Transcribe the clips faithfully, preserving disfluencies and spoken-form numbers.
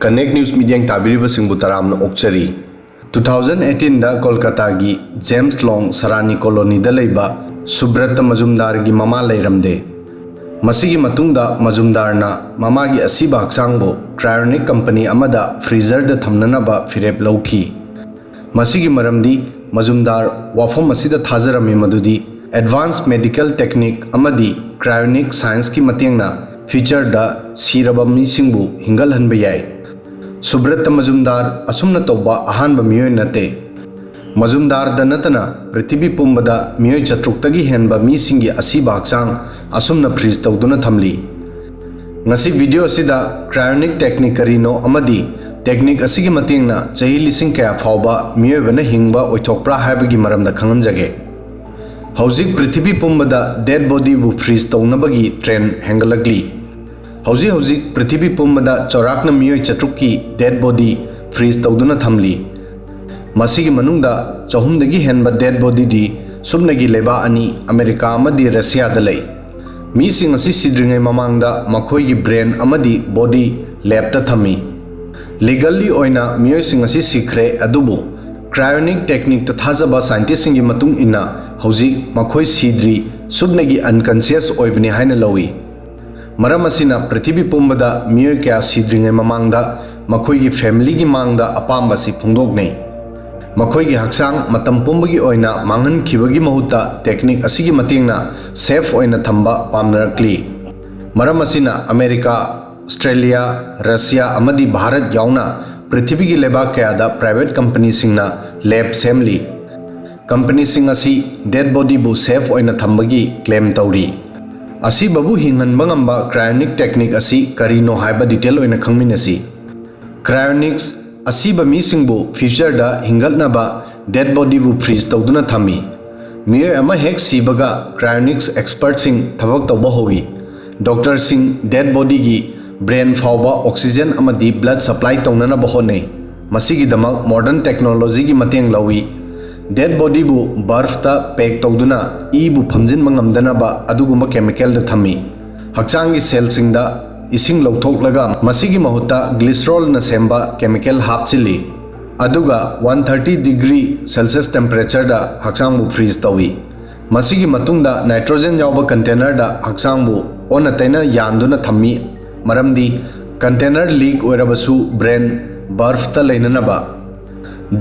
Connect News ꯃꯤꯠꯌꯦꯡ ꯇꯥꯕꯤꯔꯤꯕꯁꯤꯡꯕꯨ ꯇꯔꯥꯝꯅ ꯑꯣꯛꯆꯔꯤ꯫ Two thousand ꯑꯩꯠꯇꯤꯟꯗ ꯀꯣꯜꯀꯇꯥꯒꯤ James ꯂꯣꯡ ꯁꯔꯥꯅꯤ ꯀꯣꯂꯣꯅꯤꯗ ꯂꯩꯕ ꯁꯨꯕ꯭ꯔꯠꯇ ꯃꯖꯨꯝꯗꯥꯔꯒꯤ ꯃꯃꯥ ꯂꯩꯔꯝꯗꯦ꯫ ꯃꯁꯤꯒꯤ ꯃꯇꯨꯡꯗ ꯃꯖꯨꯝꯗꯥꯔꯅ ꯃꯃꯥꯒꯤ ꯑꯁꯤꯕ ꯍꯛꯆꯥꯡꯕꯨ ꯀ꯭ꯔꯥꯏꯑꯣꯅꯤꯛ ꯀꯝꯄꯅꯤ ꯑꯃꯗ ꯐ꯭ꯔꯤꯖꯔꯗ ꯊꯝꯅꯅꯕ ꯐꯤꯔꯦꯞ ꯂꯧꯈꯤ꯫ ꯃꯁꯤꯒꯤ ꯃꯔꯝꯗꯤ ꯃꯖꯨꯝꯗꯥꯔ ꯋꯥꯐꯝ ꯑꯁꯤꯗ ꯊꯥꯖꯔꯝꯃꯤ ꯃꯗꯨꯗꯤ ꯑꯦꯗꯚꯥꯟꯁ ꯃꯦꯗꯤꯀꯦꯜ ꯇꯦꯛꯅꯤꯛ ꯑꯃꯗꯤ ꯀ꯭ꯔꯥꯏꯑꯣꯅꯤꯛ ꯁꯥꯏꯟꯁꯀꯤ ꯃꯇꯦꯡꯅ ꯐ꯭ꯌꯨꯆꯔꯗ ꯁꯤꯔꯕ ꯃꯤꯁꯤꯡꯕꯨ ꯍꯤꯡꯒꯠꯍꯟꯕ ꯌꯥꯏ꯫ ꯁꯨꯕ꯭ꯔꯠꯇ ꯃꯖꯨꯝꯗꯥꯔ ꯑꯁꯨꯝꯅ ꯇꯧꯕ ꯑꯍꯥꯟꯕ ꯃꯤꯑꯣꯏ ꯅꯠꯇꯦ꯫ ꯃꯖꯨꯝꯗꯥꯔꯗ ꯅꯠꯇꯅ ꯄ꯭ꯔꯤꯊꯤꯕꯤ ꯄꯨꯝꯕꯗ ꯃꯤꯑꯣꯏ ꯆꯥꯇ꯭ꯔꯨꯛꯇꯒꯤ ꯍꯦꯟꯕ ꯃꯤꯁꯤꯡꯒꯤ ꯑꯁꯤꯕ ꯍꯛꯆꯥꯡ ꯑꯁꯨꯝꯅ ꯐ꯭ꯔꯤꯖ ꯇꯧꯗꯨꯅ ꯊꯝꯂꯤ꯫ ꯉꯁꯤ ꯚꯤꯗꯤꯑꯣ ꯑꯁꯤꯗ ꯀ꯭ꯔꯥꯏꯑꯣꯅꯤꯛ ꯇꯦꯛꯅꯤꯛ ꯀꯔꯤꯅꯣ ꯑꯃꯗꯤ ꯇꯦꯛꯅꯤꯛ ꯑꯁꯤꯒꯤ ꯃꯇꯦꯡꯅ ꯆꯍꯤ ꯂꯤꯁꯤꯡ ꯀꯌꯥ ꯐꯥꯎꯕ ꯃꯤꯑꯣꯏꯕꯅ ꯍꯤꯡꯕ ꯑꯣꯏꯊꯣꯛꯄ꯭ꯔꯥ ꯍꯥꯏꯕꯒꯤ ꯃꯔꯝꯗ ꯈꯪꯍꯟꯖꯒꯦ꯫ ꯍꯧꯖꯤꯛ ꯄ꯭ꯔꯤꯊꯤꯕꯤ ꯄꯨꯝꯕꯗ ꯗꯦꯗ ꯕꯣꯗꯤꯕꯨ ꯐ꯭ꯔꯤꯖ ꯇꯧꯅꯕꯒꯤ ꯇ꯭ꯔꯦꯟ ꯍꯦꯟꯒꯠꯂꯛꯂꯤ꯫ ꯍꯧꯖꯤꯛ ꯍꯧꯖꯤꯛ ꯄ꯭ꯔꯤꯊꯤꯕꯤ ꯄꯨꯝꯕꯗ ꯆꯥꯎꯔꯥꯛꯅ ꯃꯤꯑꯣꯏ ꯆꯥꯇ꯭ꯔꯨꯛꯀꯤ ꯗꯦꯗ ꯕꯣꯗꯤ ꯐ꯭ꯔꯤꯖ ꯇꯧꯗꯨꯅ ꯊꯝꯂꯤ꯫ ꯃꯁꯤꯒꯤ ꯃꯅꯨꯡꯗ ꯆꯍꯨꯝꯗꯒꯤ ꯍꯦꯟꯕ ꯗꯦꯗ ꯕꯣꯗꯤꯗꯤ ꯁꯨꯞꯅꯒꯤ ꯂꯩꯕꯥꯛ ꯑꯅꯤ, ꯑꯃꯦꯔꯤꯀꯥ ꯑꯃꯗꯤ ꯔꯁꯤꯌꯥꯗ ꯂꯩ꯫ ꯃꯤꯁꯤꯡ ꯑꯁꯤ ꯁꯤꯗ꯭ꯔꯤꯉꯩ ꯃꯃꯥꯡꯗ ꯃꯈꯣꯏꯒꯤ ꯕ꯭ꯔꯦꯟ ꯑꯃꯗꯤ ꯕꯣꯗꯤ ꯂꯦꯕꯇ ꯊꯝꯃꯤ꯫ ꯂꯤꯒꯜꯂꯤ ꯑꯣꯏꯅ ꯃꯤꯑꯣꯏꯁꯤꯡ ꯑꯁꯤ ꯁꯤꯈ꯭ꯔꯦ, ꯑꯗꯨꯕꯨ ꯀ꯭ꯔꯥꯏꯑꯣꯅꯤꯛ ꯇꯦꯛꯅꯤꯛꯇ ꯊꯥꯖꯕ ꯁꯥꯏꯟꯇꯤꯁꯁꯤꯡꯒꯤ ꯃꯇꯨꯡ ꯏꯟꯅ ꯍꯧꯖꯤꯛ ꯃꯈꯣꯏ ꯁꯤꯗ꯭ꯔꯤ, ꯁꯨꯞꯅꯒꯤ ꯑꯟꯀꯟꯁꯤꯌꯁ ꯑꯣꯏꯕꯅꯤ ꯍꯥꯏꯅ ꯂꯧꯏ꯫ ꯃꯔꯝ ꯑꯁꯤꯅ ꯄ꯭ꯔꯤꯊꯤꯕꯤ ꯄꯨꯝꯕꯗ ꯃꯤꯑꯣꯏ ꯀꯌꯥ ꯁꯤꯗ꯭ꯔꯤꯉꯩ ꯃꯃꯥꯡꯗ ꯃꯈꯣꯏꯒꯤ ꯐꯦꯃꯤꯂꯤꯒꯤ ꯃꯥꯡꯗ ꯑꯄꯥꯝꯕ ꯑꯁꯤ ꯐꯣꯡꯗꯣꯛꯅꯩ꯫ ꯃꯈꯣꯏꯒꯤ ꯍꯛꯆꯥꯡ ꯃꯇꯝ ꯄꯨꯝꯕꯒꯤ ꯑꯣꯏꯅ ꯃꯥꯡꯍꯟꯈꯤꯕꯒꯤ ꯃꯍꯨꯠꯇ ꯇꯦꯛꯅꯤꯛ ꯑꯁꯤꯒꯤ ꯃꯇꯦꯡꯅ ꯁꯦꯐ ꯑꯣꯏꯅ ꯊꯝꯕ ꯄꯥꯝꯅꯔꯛꯂꯤ꯫ ꯃꯔꯝ ꯑꯁꯤꯅ ꯑꯃꯦꯔꯤꯀꯥ, ꯑꯁꯇ꯭ꯔꯦꯂꯤꯌꯥ, ꯔꯁꯤꯌꯥ ꯑꯃꯗꯤ ꯚꯥꯔꯠ ꯌꯥꯎꯅ ꯄ꯭ꯔꯤꯊꯤꯕꯤꯒꯤ ꯂꯩꯕꯥꯛ ꯀꯌꯥꯗ ꯄ꯭ꯔꯥꯏꯚꯦꯠ ꯀꯝꯄꯅꯤꯁꯤꯡꯅ ꯂꯦꯕ ꯁꯦꯝꯂꯤ꯫ ꯀꯝꯄꯅꯤꯁꯤꯡ ꯑꯁꯤ ꯗꯦꯗ ꯕꯣꯗꯤꯕꯨ ꯁꯦꯐ ꯑꯣꯏꯅ ꯊꯝꯕꯒꯤ ꯀ꯭ꯂꯦꯝ ꯇꯧꯔꯤ꯫ ꯑꯁꯤꯕꯕꯨ ꯍꯤꯡꯍꯟꯕ ꯉꯝꯕ ꯀ꯭ꯔꯥꯏꯑꯣꯅꯤꯛ ꯇꯦꯛꯅꯤꯛ ꯑꯁꯤ ꯀꯔꯤꯅꯣ ꯍꯥꯏꯕ ꯗꯤꯇꯦꯜ ꯑꯣꯏꯅ ꯈꯪꯃꯤꯟꯅꯁꯤ꯫ ꯀ꯭ꯔꯥꯏꯑꯣꯅꯤꯛꯁ ꯑꯁꯤꯕ ꯃꯤꯁꯤꯡꯕꯨ ꯐ꯭ꯌꯨꯆꯔꯗ ꯍꯤꯡꯒꯠꯅꯕ ꯗꯦꯗ ꯕꯣꯗꯤꯕꯨ ꯐ꯭ꯔꯤꯖ ꯇꯧꯗꯨꯅ ꯊꯝꯃꯤ꯫ ꯃꯤꯑꯣꯏ ꯑꯃ ꯍꯦꯛ ꯁꯤꯕꯒ ꯀ꯭ꯔꯥꯏꯑꯣꯅꯤꯛꯁ ꯑꯦꯛꯁꯄꯔꯠꯁꯤꯡ ꯊꯕꯛ ꯇꯧꯕ ꯍꯧꯏ꯫ ꯗꯣꯛꯇꯔꯁꯤꯡ ꯗꯦꯗ ꯕꯣꯗꯤꯒꯤ ꯕ꯭ꯔꯦꯟ ꯐꯥꯎꯕ ꯑꯣꯛꯁꯤꯖꯦꯟ ꯑꯃꯗꯤ ꯕ꯭ꯂꯗ ꯁꯄ꯭ꯂꯥꯏ ꯇꯧꯅꯅꯕ ꯍꯣꯠꯅꯩ꯫ ꯃꯁꯤꯒꯤꯗꯃꯛ ꯃꯣꯗꯔꯟ ꯇꯦꯛꯅꯣꯂꯣꯖꯤꯒꯤ ꯃꯇꯦꯡ ꯂꯧꯏ꯫ ꯗꯦꯗ ꯕꯣꯗꯤꯕꯨ ꯕꯔꯐꯇ ꯄꯦꯛ ꯇꯧꯗꯨꯅ ꯏꯕꯨ ꯐꯝꯖꯤꯟꯕ ꯉꯝꯗꯅꯕ ꯑꯗꯨꯒꯨꯝꯕ ꯀꯦꯃꯤꯀꯦꯜꯗ ꯊꯝꯃꯤ꯫ ꯍꯛꯆꯥꯡꯒꯤ ꯁꯦꯜꯁꯤꯡꯗ ꯏꯁꯤꯡ ꯂꯧꯊꯣꯛꯂꯒ ꯃꯁꯤꯒꯤ ꯃꯍꯨꯠꯇ glycerolꯅ ꯁꯦꯝꯕ chemical ꯍꯥꯞꯆꯤꯜꯂꯤ꯫ ꯑꯗꯨꯒ one thirty degree Celsius temperatureꯗ ꯍꯛꯆꯥꯡꯕꯨ freeze ꯇꯧꯏ꯫ ꯃꯁꯤꯒꯤ ꯃꯇꯨꯡꯗ nitrogen ꯌꯥꯎꯕ containerꯗ ꯍꯛꯆꯥꯡꯕꯨ ꯑꯣꯟꯅ ꯇꯩꯅ ꯌꯥꯟꯗꯨꯅ ꯊꯝꯃꯤ, ꯃꯔꯝꯗꯤ container leak ꯑꯣꯏꯔꯕꯁꯨ brain berthꯇ ꯂꯩꯅꯅꯕ꯫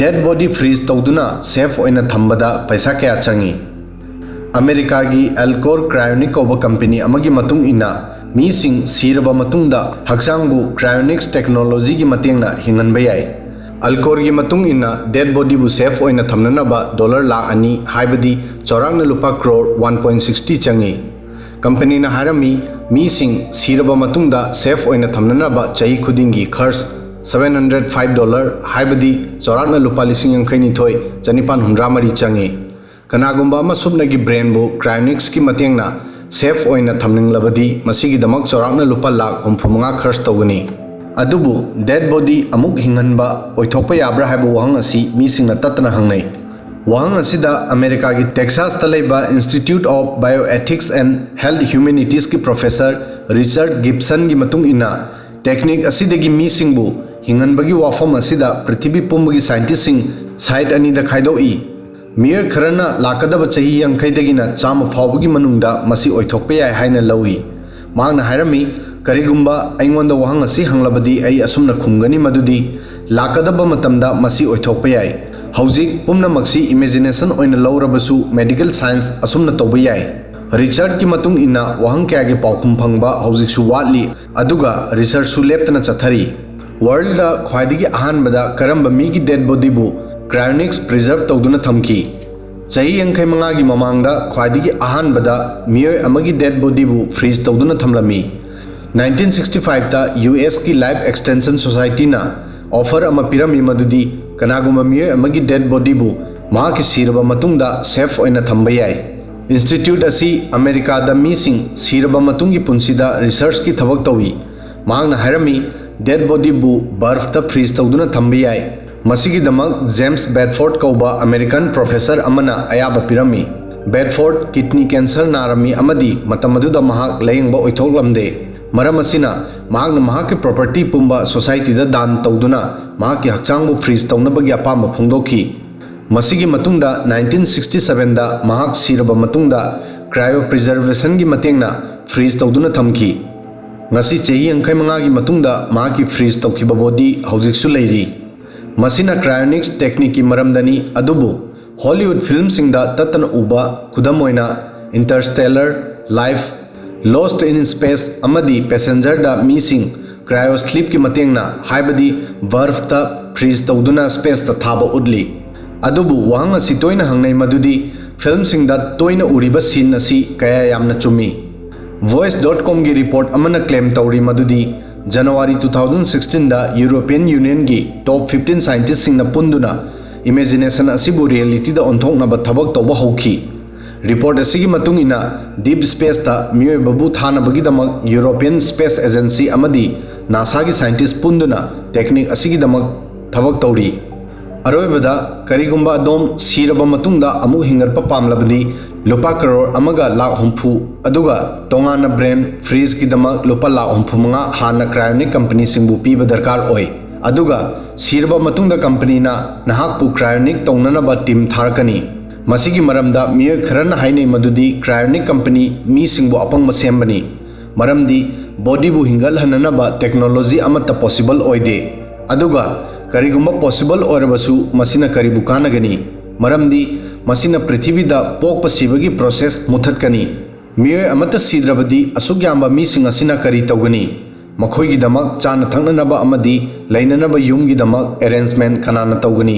Dead body freeze ꯇꯧꯗꯨꯅ safe ꯑꯣꯏꯅ ꯊꯝꯕꯗ ꯄꯩꯁꯥ ꯀꯌꯥ ꯆꯪꯏ? ꯑꯃꯦꯔꯤꯀꯥꯒꯤ Alcor Cryonic ꯀꯧꯕ company ꯑꯃꯒꯤ ꯃꯇꯨꯡ ꯏꯟꯅ, ꯃꯤꯁꯤꯡ ꯁꯤꯔꯕ ꯃꯇꯨꯡꯗ ꯍꯛꯆꯥꯡꯕꯨ cryonics technologyꯒꯤ ꯃꯇꯦꯡꯅ ꯍꯤꯡꯍꯟꯕ ꯌꯥꯏ꯫ Alcorꯒꯤ ꯃꯇꯨꯡ ꯏꯟꯅ, dead bodyꯕꯨ safe ꯑꯣꯏꯅ ꯊꯝꯅꯅꯕ dollar ꯂꯥꯈ ꯑꯅꯤ, ꯍꯥꯏꯕꯗꯤ ꯆꯥꯎꯔꯥꯛꯅ ꯂꯨꯄꯥ crore one point sixty ꯆꯪꯏ꯫ Companyꯅ ꯍꯥꯏꯔꯝꯃꯤ, ꯃꯤꯁꯤꯡ ꯁꯤꯔꯕ ꯃꯇꯨꯡꯗ safe ꯑꯣꯏꯅ ꯊꯝꯅꯅꯕ ꯆꯍꯤ ꯈꯨꯗꯤꯡꯒꯤ ꯈꯔꯆ seven hundred five dollar, ꯍꯥꯏꯕꯗꯤ ꯆꯥꯎꯔꯥꯛꯅ ꯂꯨꯄꯥ ꯂꯤꯁꯤꯡ ꯌꯥꯡꯈꯩ ꯅꯤꯊꯣꯏ ꯆꯅꯤꯄꯥꯟ ꯍꯨꯝꯗ꯭ꯌꯥ ꯃꯔꯤ ꯆꯪꯏ꯫ ꯀꯅꯥꯒꯨꯝꯕ ꯑꯃ ꯁꯨꯞꯅꯒꯤ brainꯕꯨ cryonicsꯀꯤ ꯃꯇꯦꯡꯅ safe ꯑꯣꯏꯅ ꯊꯝꯅꯤꯡꯂꯕꯗꯤ, ꯃꯁꯤꯒꯤꯗꯃꯛ ꯆꯥꯎꯔꯥꯛꯅ ꯂꯨꯄꯥ ꯂꯥꯈ ꯍꯨꯝꯐꯨ ꯃꯉꯥ ꯈꯔꯆ ꯇꯧꯒꯅꯤ꯫ ꯑꯗꯨꯕꯨ dead body ꯑꯃꯨꯛ ꯍꯤꯡꯍꯟꯕ ꯑꯣꯏꯊꯣꯛꯄ ꯌꯥꯕ꯭ꯔꯥ ꯍꯥꯏꯕ ꯋꯥꯍꯪ ꯑꯁꯤ ꯃꯤꯁꯤꯡꯅ ꯇꯠꯇꯅ ꯍꯪꯅꯩ꯫ ꯋꯥꯍꯪ ꯑꯁꯤꯗ ꯑꯃꯦꯔꯤꯀꯥꯒꯤ Texasꯇ ꯂꯩꯕ Institute of Bioethics and Health Humanitiesꯀꯤ professor Richard Gibsonꯒꯤ ꯃꯇꯨꯡ ꯏꯟꯅ, technique ꯑꯁꯤꯗꯒꯤ ꯃꯤꯁꯤꯡꯕꯨ ꯍꯤꯡꯍꯟꯕꯒꯤ ꯋꯥꯐꯝ ꯑꯁꯤꯗ ꯄ꯭ꯔꯤꯊꯤꯕꯤ ꯄꯨꯝꯕꯒꯤ scientistꯁꯤꯡ side ꯑꯅꯤꯗ ꯈꯥꯏꯗꯣꯛꯏ꯫ ꯃꯤꯑꯣꯏ ꯈꯔꯅ ꯂꯥꯛꯀꯗꯕ ꯆꯍꯤ ꯌꯥꯡꯈꯩꯗꯒꯤꯅ ꯆꯥꯝꯃ ꯐꯥꯎꯕꯒꯤ ꯃꯅꯨꯡꯗ ꯃꯁꯤ ꯑꯣꯏꯊꯣꯛꯄ ꯌꯥꯏ ꯍꯥꯏꯅ ꯂꯧꯏ꯫ ꯃꯍꯥꯛꯅ ꯍꯥꯏꯔꯝꯃꯤ, "ꯀꯔꯤꯒꯨꯝꯕ ꯑꯩꯉꯣꯟꯗ ꯋꯥꯍꯪ ꯑꯁꯤ ꯍꯪꯂꯕꯗꯤ, ꯑꯩ ꯑꯁꯨꯝꯅ ꯈꯨꯝꯒꯅꯤ ꯃꯗꯨꯗꯤ, ꯂꯥꯛꯀꯗꯕ ꯃꯇꯝꯗ ꯃꯁꯤ ꯑꯣꯏꯊꯣꯛꯄ ꯌꯥꯏ꯫ ꯍꯧꯖꯤꯛ ꯄꯨꯝꯅꯃꯛꯁꯤ imagination ꯑꯣꯏꯅ ꯂꯧꯔꯕꯁꯨ, medical science ꯑꯁꯨꯝꯅ ꯇꯧꯕ ꯌꯥꯏ꯫" Richardꯀꯤ ꯃꯇꯨꯡ ꯏꯟꯅ, ꯋꯥꯍꯪ ꯀꯌꯥꯒꯤ ꯄꯥꯎꯈꯨꯝ ꯐꯪꯕ ꯍꯧꯖꯤꯛꯁꯨ ꯋꯥꯠꯂꯤ, ꯑꯗꯨꯒ researchꯁꯨ ꯂꯦꯞꯇꯅ ꯆꯠꯊꯔꯤ꯫ Worldꯗ ꯈ꯭ꯋꯥꯏꯗꯒꯤ ꯑꯍꯥꯟꯕꯗ ꯀꯔꯝꯕ ꯃꯤꯒꯤ dead bodyꯕꯨ cryonics preserve ꯇꯧꯗꯨꯅ ꯊꯝꯈꯤ? ꯆꯍꯤ ꯌꯥꯡꯈꯩ ꯃꯉꯥꯒꯤ ꯃꯃꯥꯡꯗ ꯈ꯭ꯋꯥꯏꯗꯒꯤ ꯑꯍꯥꯟꯕꯗ ꯃꯤꯑꯣꯏ ꯑꯃꯒꯤ dead bodyꯕꯨ freeze ꯇꯧꯗꯨꯅ ꯊꯝꯂꯝꯃꯤ꯫ Nineteen sixty fiveꯇ USꯀꯤ Life Extension Societyꯅ offer ꯑꯃ ꯄꯤꯔꯝꯃꯤ, ꯃꯗꯨꯗꯤ ꯀꯅꯥꯒꯨꯝꯕ ꯃꯤꯑꯣꯏ ꯑꯃꯒꯤ dead bodyꯕꯨ ꯃꯍꯥꯛꯀꯤ ꯁꯤꯔꯕ ꯃꯇꯨꯡꯗ safe ꯑꯣꯏꯅ ꯊꯝꯕ ꯌꯥꯏ꯫ Institute ꯑꯁꯤ ꯑꯃꯦꯔꯤꯀꯥꯗ ꯃꯤꯁꯤꯡ ꯁꯤꯔꯕ ꯃꯇꯨꯡꯒꯤ ꯄꯨꯟꯁꯤꯗ researchꯀꯤ ꯊꯕꯛ ꯇꯧꯏ꯫ ꯃꯍꯥꯛꯅ ꯍꯥꯏꯔꯝꯃꯤ, dead bodyꯕꯨ berthꯇ freeze ꯇꯧꯗꯨꯅ ꯊꯝꯕ ꯌꯥꯏ꯫ ꯃꯁꯤꯒꯤꯗꯃꯛ James Bedford ꯀꯧꯕ American professor ꯑꯃꯅ ꯑꯌꯥꯕ ꯄꯤꯔꯝꯃꯤ꯫ Bedford kidney cancer ꯅꯥꯔꯝꯃꯤ ꯑꯃꯗꯤ ꯃꯇꯝ ꯑꯗꯨꯗ ꯃꯍꯥꯛ ꯂꯥꯌꯦꯡꯕ ꯑꯣꯏꯊꯣꯛꯂꯝꯗꯦ꯫ ꯃꯔꯝ ꯑꯁꯤꯅ ꯃꯍꯥꯛꯅ ꯃꯍꯥꯛꯀꯤ ꯄ꯭ꯔꯣꯄꯔꯇꯤ ꯄꯨꯝꯕ ꯁꯣꯁꯥꯏꯇꯤꯗ ꯗꯥꯟ ꯇꯧꯗꯨꯅ ꯃꯍꯥꯛꯀꯤ ꯍꯛꯆꯥꯡꯕꯨ ꯐ꯭ꯔꯤꯖ ꯇꯧꯅꯕꯒꯤ ꯑꯄꯥꯝꯕ ꯐꯣꯡꯗꯣꯛꯈꯤ꯫ ꯃꯁꯤꯒꯤ ꯃꯇꯨꯡꯗ ꯅꯥꯏꯟꯇꯤꯟ ꯁꯤꯛꯁꯇꯤ ꯁꯚꯦꯟꯗ ꯃꯍꯥꯛ ꯁꯤꯔꯕ ꯃꯇꯨꯡꯗ ꯀ꯭ꯔꯥꯏꯑꯣ ꯄ꯭ꯔꯤꯖꯔꯕꯦꯁꯟꯒꯤ ꯃꯇꯦꯡꯅ ꯐ꯭ꯔꯤꯖ ꯇꯧꯗꯨꯅ ꯊꯝꯈꯤ꯫ ꯉꯁꯤ ꯆꯍꯤ ꯌꯥꯡꯈꯩ ꯃꯉꯥꯒꯤ ꯃꯇꯨꯡꯗ ꯃꯍꯥꯛꯀꯤ ꯐ꯭ꯔꯤꯖ ꯇꯧꯈꯤꯕ ꯕꯣꯗꯤ ꯍꯧꯖꯤꯛꯁꯨ ꯂꯩꯔꯤ꯫ ꯃꯁꯤꯅ ꯀ꯭ꯔꯥꯏꯑꯣꯅꯤꯛꯁ ꯇꯦꯛꯅꯤꯛꯀꯤ ꯃꯔꯝꯗꯅꯤ, ꯑꯗꯨꯕꯨ ꯍꯣꯂꯤꯋꯨꯗ ꯐꯤꯜꯝꯁꯤꯡꯗ ꯇꯠꯇꯅ ꯎꯕ, ꯈꯨꯗꯝ ꯑꯣꯏꯅ ꯏꯟꯇꯔꯁ꯭ꯇꯦꯂꯔ, ꯂꯥꯏꯐ, ꯂꯣꯁ꯭ꯠ ꯏꯟ ꯁ꯭ꯄꯦꯁ ꯑꯃꯗꯤ ꯄꯦꯁꯦꯟꯖꯔꯗ ꯃꯤꯁꯤꯡ ꯀ꯭ꯔꯥꯏꯑꯣ ꯁ꯭ꯂꯤꯞꯀꯤ ꯃꯇꯦꯡꯅ, ꯍꯥꯏꯕꯗꯤ ꯕꯔꯐꯇ ꯐ꯭ꯔꯤꯖ ꯇꯧꯗꯨꯅ ꯁ꯭ꯄꯦꯁꯇ ꯊꯥꯕ ꯎꯠꯂꯤ꯫ ꯑꯗꯨꯕꯨ ꯋꯥꯍꯪ ꯑꯁꯤ ꯇꯣꯏꯅ ꯍꯪꯅꯩ ꯃꯗꯨꯗꯤ ꯐꯤꯜꯝꯁꯤꯡꯗ ꯇꯣꯏꯅ ꯎꯔꯤꯕ ꯁꯤꯟ ꯑꯁꯤ ꯀꯌꯥ ꯌꯥꯝꯅ ꯆꯨꯝꯃꯤ꯫ ꯚꯣꯏꯁ ꯗꯣꯠ ꯀꯣꯝꯒꯤ ꯔꯤꯄꯣꯔꯠ ꯑꯃꯅ ꯀ꯭ꯂꯦꯝ ꯇꯧꯔꯤ ꯃꯗꯨꯗꯤ ꯖꯅꯋꯥꯔꯤ ꯇꯨ ꯊꯥꯎꯖꯟ ꯁꯤꯛꯁꯇꯤꯟꯗ ꯌꯨꯔꯣꯄꯤꯌꯟ ꯌꯨꯅꯤꯌꯟꯒꯤ ꯇꯣꯞ ꯐꯤꯐꯇꯤꯟ ꯁꯥꯏꯟꯇꯤꯁꯁꯤꯡꯅ ꯄꯨꯟꯗꯨꯅ ꯏꯃꯦꯖꯤꯅꯦꯁꯟ ꯑꯁꯤꯕꯨ ꯔꯤꯌꯦꯂꯤꯇꯤꯗ ꯑꯣꯟꯊꯣꯛꯅꯕ ꯊꯕꯛ ꯇꯧꯕ ꯍꯧꯈꯤ꯫ ꯔꯤꯄꯣꯔꯠ ꯑꯁꯤꯒꯤ ꯃꯇꯨꯡ ꯏꯟꯅ, ꯗꯤꯞ ꯁ꯭ꯄꯦꯁꯇ ꯃꯤꯑꯣꯏꯕꯕꯨ ꯊꯥꯅꯕꯒꯤꯗꯃꯛ ꯌꯨꯔꯣꯄꯤꯌꯟ ꯁ꯭ꯄꯦꯁ ꯑꯦꯖꯦꯟꯁꯤ ꯑꯃꯗꯤ ꯅꯥꯁꯥꯒꯤ ꯁꯥꯏꯟꯇꯤꯁ ꯄꯨꯟꯗꯨꯅ ꯇꯦꯛꯅꯤꯛ ꯑꯁꯤꯒꯤꯗꯃꯛ ꯊꯕꯛ ꯇꯧꯔꯤ꯫ ꯑꯔꯣꯏꯕꯗ, ꯀꯔꯤꯒꯨꯝꯕ ꯑꯗꯣꯝ ꯁꯤꯔꯕ ꯃꯇꯨꯡꯗ ꯑꯃꯨꯛ ꯍꯤꯡꯒꯠꯄ ꯄꯥꯝꯂꯕꯗꯤ, ꯂꯨꯄꯥ ꯀꯔꯣꯔ ꯑꯃꯒ ꯂꯥꯈ ꯍꯨꯝꯐꯨ, ꯑꯗꯨꯒ ꯇꯣꯉꯥꯟꯅ ꯕ꯭ꯔꯦꯟ ꯐ꯭ꯔꯤꯖꯀꯤꯗꯃꯛ ꯂꯨꯄꯥ ꯂꯥꯈ ꯍꯨꯝꯐꯨ ꯃꯉꯥ ꯍꯥꯟꯅ ꯀ꯭ꯔꯥꯏꯑꯣꯅꯤꯛ ꯀꯝꯄꯅꯤꯁꯤꯡꯕꯨ ꯄꯤꯕ ꯗꯔꯀꯥꯔ ꯑꯣꯏ꯫ ꯑꯗꯨꯒ ꯁꯤꯔꯕ ꯃꯇꯨꯡꯗ ꯀꯝꯄꯅꯤꯅ ꯅꯍꯥꯛꯄꯨ ꯀ꯭ꯔꯥꯏꯑꯣꯅꯤꯛ ꯇꯧꯅꯅꯕ ꯇꯤꯝ ꯊꯥꯔꯛꯀꯅꯤ꯫ ꯃꯁꯤꯒꯤ ꯃꯔꯝꯗ ꯃꯤꯑꯣꯏ ꯈꯔꯅ ꯍꯥꯏꯅꯩ ꯃꯗꯨꯗꯤ ꯀ꯭ꯔꯥꯏꯑꯣꯅꯤꯛ ꯀꯝꯄꯅꯤ ꯃꯤꯁꯤꯡꯕꯨ ꯑꯄꯪꯕ ꯁꯦꯝꯕꯅꯤ, ꯃꯔꯝꯗꯤ ꯕꯣꯗꯤꯕꯨ ꯍꯤꯡꯒꯠꯍꯟꯅꯅꯕ ꯇꯦꯛꯅꯣꯂꯣꯖꯤ ꯑꯃꯠꯇ ꯄꯣꯁꯤꯕꯜ ꯑꯣꯏꯗꯦ꯫ ꯑꯗꯨꯒ ꯀꯔꯤꯒꯨꯝꯕ ꯄꯣꯁꯤꯕꯜ ꯑꯣꯏꯔꯕꯁꯨ, ꯃꯁꯤꯅ ꯀꯔꯤꯕꯨ ꯀꯥꯟꯅꯒꯅꯤ? ꯃꯔꯝꯗꯤ ꯃꯁꯤꯅ ꯄ꯭ꯔꯤꯊꯤꯕꯤꯗ ꯄꯣꯛꯄ ꯁꯤꯕꯒꯤ ꯄ꯭ꯔꯣꯁꯦꯁ ꯃꯨꯊꯠꯀꯅꯤ꯫ ꯃꯤꯑꯣꯏ ꯑꯃꯠꯇ ꯁꯤꯗ꯭ꯔꯕꯗꯤ, ꯑꯁꯨꯛ ꯌꯥꯝꯕ ꯃꯤꯁꯤꯡ ꯑꯁꯤꯅ ꯀꯔꯤ ꯇꯧꯒꯅꯤ? ꯃꯈꯣꯏꯒꯤꯗꯃꯛ ꯆꯥꯅ ꯊꯛꯅꯅꯕ ꯑꯃꯗꯤ ꯂꯩꯅꯅꯕ ꯌꯨꯝꯒꯤꯗꯃꯛ ꯑꯦꯔꯦꯟꯖꯃꯦꯟ ꯀꯅꯥꯅ ꯇꯧꯒꯅꯤ?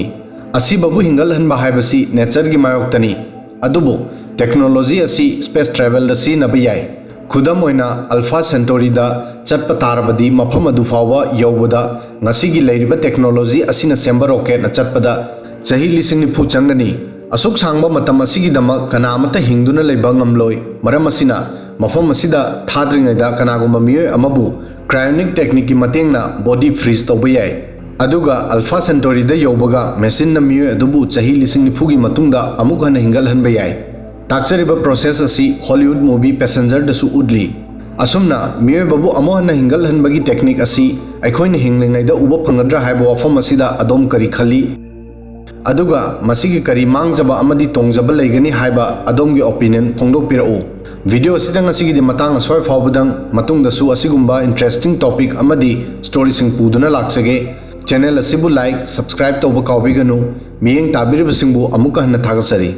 ꯑꯁꯤꯕꯕꯨ ꯍꯤꯡꯒꯠꯍꯟꯕ ꯍꯥꯏꯕꯁꯤ ꯅꯦꯆꯔꯒꯤ ꯃꯥꯌꯣꯛꯇꯅꯤ꯫ ꯑꯗꯨꯕꯨ ꯇꯦꯛꯅꯣꯂꯣꯖꯤ ꯑꯁꯤ ꯁ꯭ꯄꯦꯁ ꯇ꯭ꯔꯦꯚꯦꯜꯗ ꯁꯤꯖꯤꯟꯅꯕ ꯌꯥꯏ꯫ ꯈꯨꯗꯝ ꯑꯣꯏꯅ, ꯑꯜꯐꯥ ꯁꯦꯟꯇꯣꯔꯤꯗ ꯆꯠꯄ ꯇꯥꯔꯕꯗꯤ, ꯃꯐꯝ ꯑꯗꯨ ꯐꯥꯎꯕ ꯌꯧꯕꯗ ꯉꯁꯤꯒꯤ ꯂꯩꯔꯤꯕ ꯇꯦꯛꯅꯣꯂꯣꯖꯤ ꯑꯁꯤꯅ ꯁꯦꯝꯕ ꯔꯣꯀꯦꯠꯅ ꯆꯠꯄꯗ ꯆꯍꯤ ꯂꯤꯁꯤꯡ ꯅꯤꯐꯨ ꯆꯪꯒꯅꯤ꯫ ꯑꯁꯨꯛ ꯁꯥꯡꯕ ꯃꯇꯝ ꯑꯁꯤꯒꯤꯗꯃꯛ ꯀꯅꯥ ꯑꯃꯠꯇ ꯍꯤꯡꯗꯨꯅ ꯂꯩꯕ ꯉꯝꯂꯣꯏ꯫ ꯃꯔꯝ ꯑꯁꯤꯅ, ꯃꯐꯝ ꯑꯁꯤꯗ ꯊꯥꯗ꯭ꯔꯤꯉꯩꯗ ꯀꯅꯥꯒꯨꯝꯕ ꯃꯤꯑꯣꯏ ꯑꯃꯕꯨ ꯀ꯭ꯔꯥꯏꯑꯣꯅꯤꯛ ꯇꯦꯛꯅꯤꯛꯀꯤ ꯃꯇꯦꯡꯅ ꯕꯣꯗꯤ ꯐ꯭ꯔꯤꯖ ꯇꯧꯕ ꯌꯥꯏ꯫ ꯑꯗꯨꯒ ꯑꯜꯐꯥ ꯁꯦꯟꯇꯣꯔꯤꯗ ꯌꯧꯕꯒ, ꯃꯦꯁꯤꯟꯅ ꯃꯤꯑꯣꯏ ꯑꯗꯨꯕꯨ ꯆꯍꯤ ꯂꯤꯁꯤꯡ ꯅꯤꯐꯨꯒꯤ ꯃꯇꯨꯡꯗ ꯑꯃꯨꯛ ꯍꯟꯅ ꯍꯤꯡꯒꯠꯍꯟꯕ ꯌꯥꯏ꯫ ꯇꯥꯛꯆꯔꯤꯕ ꯄ꯭ꯔꯣꯁꯦꯁ ꯑꯁꯤ ꯍꯣꯂꯤꯋꯨꯗ ꯃꯨꯚꯤ ꯄꯦꯁꯦꯟꯖꯔꯗꯁꯨ ꯎꯠꯂꯤ꯫ ꯑꯁꯨꯝꯅ ꯃꯤꯑꯣꯏꯕꯕꯨ ꯑꯃꯨꯛ ꯍꯟꯅ ꯍꯤꯡꯒꯠꯍꯟꯕꯒꯤ ꯇꯦꯛꯅꯤꯛ ꯑꯁꯤ ꯑꯩꯈꯣꯏꯅ ꯍꯤꯡꯂꯤꯉꯩꯗ ꯎꯕ ꯐꯪꯒꯗ꯭ꯔꯥ ꯍꯥꯏꯕ ꯋꯥꯐꯝ ꯑꯁꯤꯗ ꯑꯗꯣꯝ ꯀꯔꯤ ꯈꯜꯂꯤ? ꯑꯗꯨꯒ ꯃꯁꯤꯒꯤ ꯀꯔꯤ ꯃꯥꯡꯖꯕ ꯑꯃꯗꯤ ꯇꯣꯡꯖꯕ ꯂꯩꯒꯅꯤ ꯍꯥꯏꯕ ꯑꯗꯣꯝꯒꯤ ꯑꯣꯄꯤꯅꯤꯌꯟ ꯐꯣꯡꯗꯣꯛꯄꯤꯔꯛꯎ꯫ ꯚꯤꯗꯤꯑꯣ ꯑꯁꯤꯗ ꯉꯁꯤꯒꯤꯗꯤ ꯃꯇꯥꯡ ꯑꯁ꯭ꯋꯥꯏ ꯐꯥꯎꯕꯗꯪ, ꯃꯇꯨꯡꯗꯁꯨ ꯑꯁꯤꯒꯨꯝꯕ ꯏꯟꯇꯔꯦꯁꯇꯤꯡ ꯇꯣꯄꯤꯛ ꯑꯃꯗꯤ ꯁ꯭ꯇꯣꯔꯤꯁꯤꯡ ꯄꯨꯗꯨꯅ ꯂꯥꯛꯆꯒꯦ꯫ ꯆꯦꯅꯦꯜ ꯑꯁꯤꯕꯨ ꯂꯥꯏꯛ, ꯁꯕꯁꯀ꯭ꯔꯥꯏꯕ ꯇꯧꯕ ꯀꯥꯎꯕꯤꯒꯅꯨ꯫ ꯃꯤꯠꯌꯦꯡ ꯇꯥꯕꯤꯔꯤꯕꯁꯤꯡꯕꯨ ꯑꯃꯨꯛꯀ ꯍꯟꯅ ꯊꯥꯒꯠꯆꯔꯤ꯫